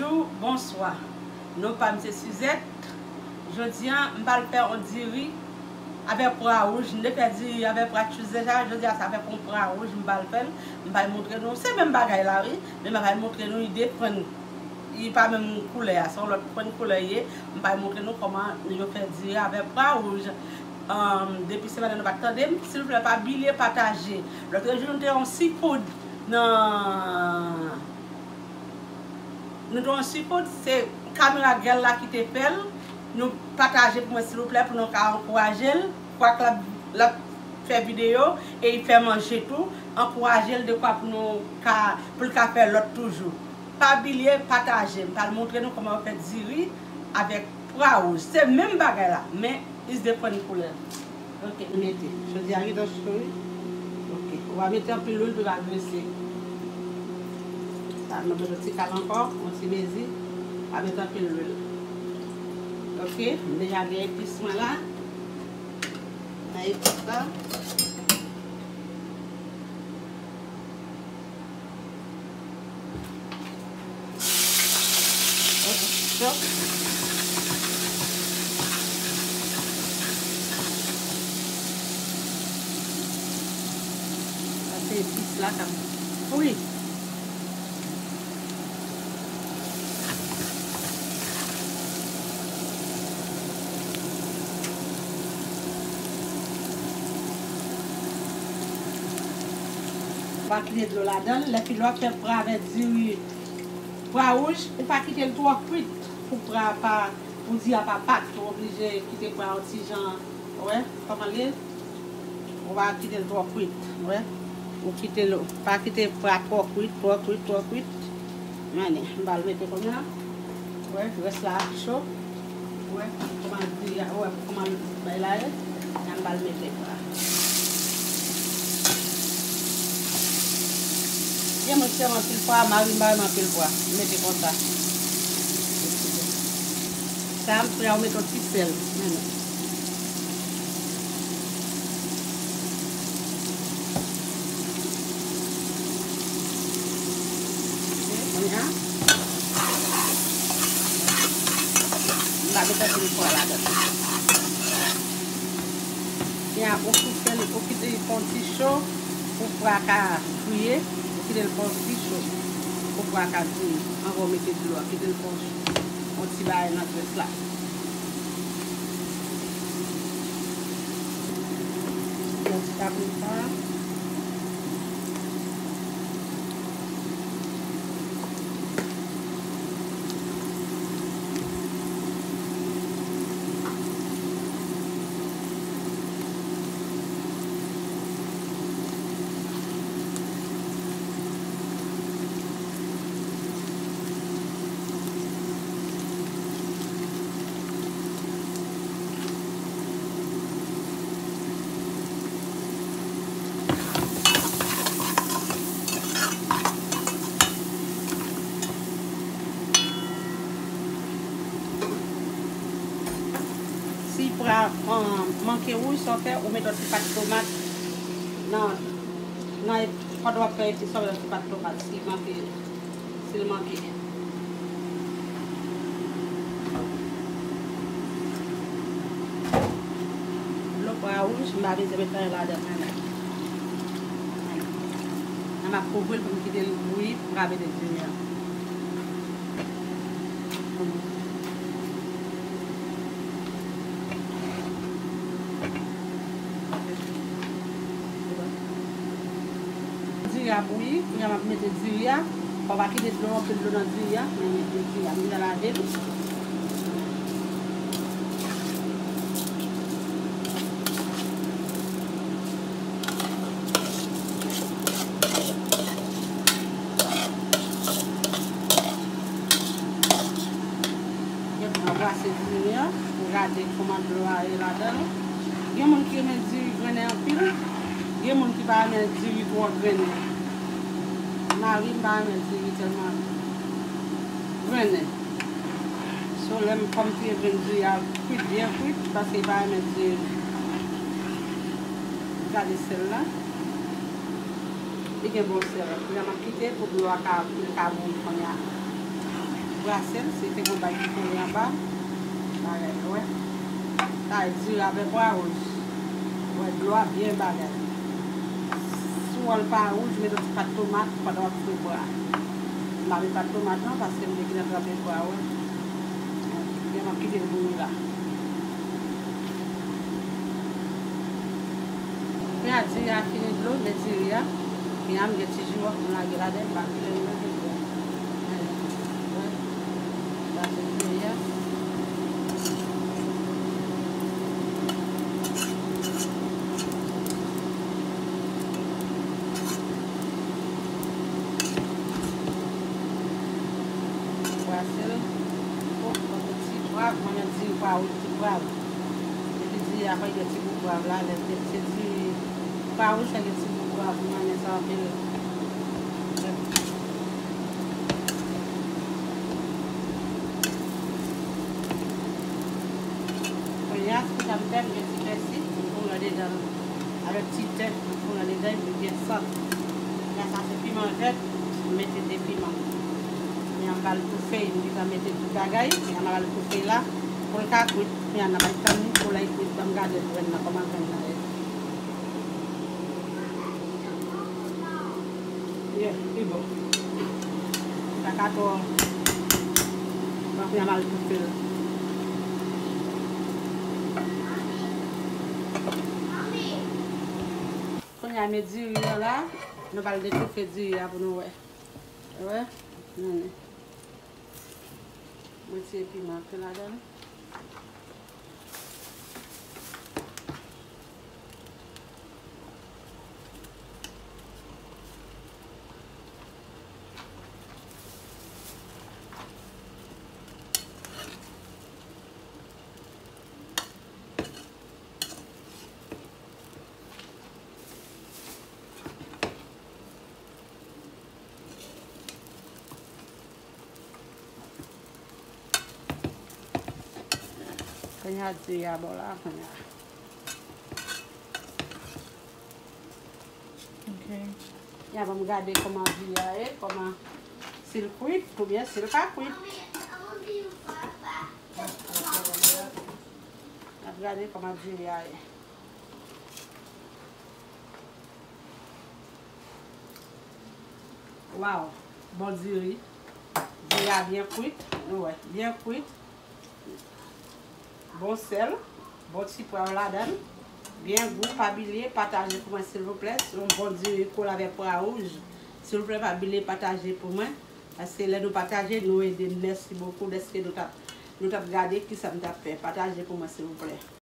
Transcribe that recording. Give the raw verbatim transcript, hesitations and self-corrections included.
Bonjou, bonswa. Non pa m se Suzette. Jodi a, m pral fè yon diri avèk pwa wouj. M te fè diri avèk pwa tchous deja. Jodi a, se avèk yon pwa wouj m pral fè l. M pral montre nou. Se menm bagay la, wi. Men m pral montre nou, li de frenn. Li pa menm koulè a. Se yon lòt frenn koulè li ye. M pral montre nou kòman yo fè diri avèk pwa wouj. Ahn, depi semèn nan nou pa t tande m. Silvouplè, pa bliye pataje. Lòt jou, nou te yon seafood nan Nou te yon sipòt, se kamera gèl la ki te fè l. Nou pataje pou mwen, silvouplè, pou nou ka ankouraje l. Kwak l ap, l ap fè videyo e l fè manje tou. Ankouraje l dekwa pou nou ka, pou l ka fè lòt toujou. Pa bliye pataje. M pral montre nou kòman yo fè diri avèk pwa wouj. Se menm bagay la, men it's different koulè. Ok, mete. Chaudière a gentan cho, wi. Ok. Ou pa mete anpil lwil pou l pa grese. Sa, nou mete yon ti kal ankò, yon ti mezi. Pa mete anpil lwil. Ok, m deja gen epis mwen la. Nan epis la. Cho. Sa se epis la k ap fri. Pa kite dlo ladan l. Lè fini w ap fè pwa avèk diri, pwa wouj, ou pa kite l twò kwit pou pwa a pa, pou diri a pa bat. Ou oblije kite pwa a yon ti jan, ou wè kòman l ye. Ou pa kite l twò kwit, ou wè. Ou kite l, pa kite pwa twò kwit, twò kwit, twò kwit. Ann, m pral mete kounye a. Ou wè, rès la ap cho. Ou wè kòman diri a, ou wè kòman bay la ye. Ann, m pral mete pwa. Gen moun ki renmen anpil pwa, mari m pa renmen anpil pwa. M mete konsa. Sa a m fè a, ou mete yon ti sèl. Men non. Kounye a, m pa mete anpil pwa ladan. Kounye a, ou kite l, ou kite l fè yon ti cho pou pwa ka griye. Ou kite l fè yon ti cho pou pwa ka griye. Anvan w mete dlo a, kite l fè yon, yon ti bagay nan grès la. Yon ti paprika. Si pwa, um, manke wouj, sa w fè, ou mete yon ti pat tomat nan, nan, pandan w ap fè epis, ou mete yon ti pat tomat, si manke, si l manke. Dlo pwa wouj, m pa bezwen met anyen ladan, men. Nan m ap kouvri l pou m kite l bouyi, pou m ka mete diri a. Diri a bouyi, kounye a m ap mete diri a. Fò w pa kite dlo, anpil dlo nan diri a. Men mete diri a, m deja lave l. Gen pou w brase diri a, pou gade kòman dlo a ye ladan l. Gen moun ki renmen diri grennen anpil, gen moun ki pa renmen diri twò grennen. Mari m pa renmen diri tèlman grennen. So, lè m, kòm m te vle diri a kwit, byen kwit, paske li pa renmen diri. Gade sèl la. Li gen bon sèl. Kounye a m ap kite pou dlo a ka, pou li ka bouyi kounye a. Brase l, se te gon bay ki kole anba. Bagay, wè. Sa e diri avè pwa wouj. Wè, dlo a byen bagay. Si w wè l pa wouj, mete yon ti pat tomat pandan w ap fri bwa. M pa met pat tomat non, paske m te gentan trempe bwa, wè. Gen m ap kite l bouyi la. Kounye a diri a fini dlo, men diri a. Kounye a m gen ti jiwòf m lage ladan l, m pa vle l nan dlo. Sa se diri a. Brase l. Fòk mwen met ti pwav, mwen met diri pwav, ti pwav. Epi diri a fè gen ti gou pwav la, lè se diri pwav, sa gen ti gou pwav, mwen renmen sa anpil. Kounye a, si sa m fè, m gen ti pèsi, m foure andedan l. Avèk ti ten, m foure andedan l, li byen sant. Kounye a, sa se piman vèt, m mete de piman. Kounye a, m ba l toufe, m gentan mete tout bagay, kounye a, m ba l toufe la, pou l ka kwit. Kounye a, n a bay tann li, pou lè l kwit, ban m gade l, pou wè nan kòman grenn nan ye. Yeah, li bon. Sa ka twò. Bon, kounye a m al toufe l. Kounye a, met diri an la. Nou pral detoufe diri a pou nou wè. Wè? Mwen retire piman an ladan l. Kounye a, diri a bò la, kounye a. Ok. Kounye a, ban m gade kòman diri a ye, kòman, si l kwit, oubyen si l pa kwit. N ap gade kòman diri a ye. Waw, bon diri. Diri a byen kwit, nou wè, byen kwit. Bon sèl, bon ti pwav ladan l. Byen gou, pa bliye pataje pou mwen silvouplè. Se yon bon diri kole avèk pwa wouj. Silvouplè, pa bliye pataje pou mwen. Paske lè nou pataje, nou ede m. Mèsi bokou dèske nou t ap, nou t ap gade kisa m t ap fè. Pataje pou mwen silvouplè.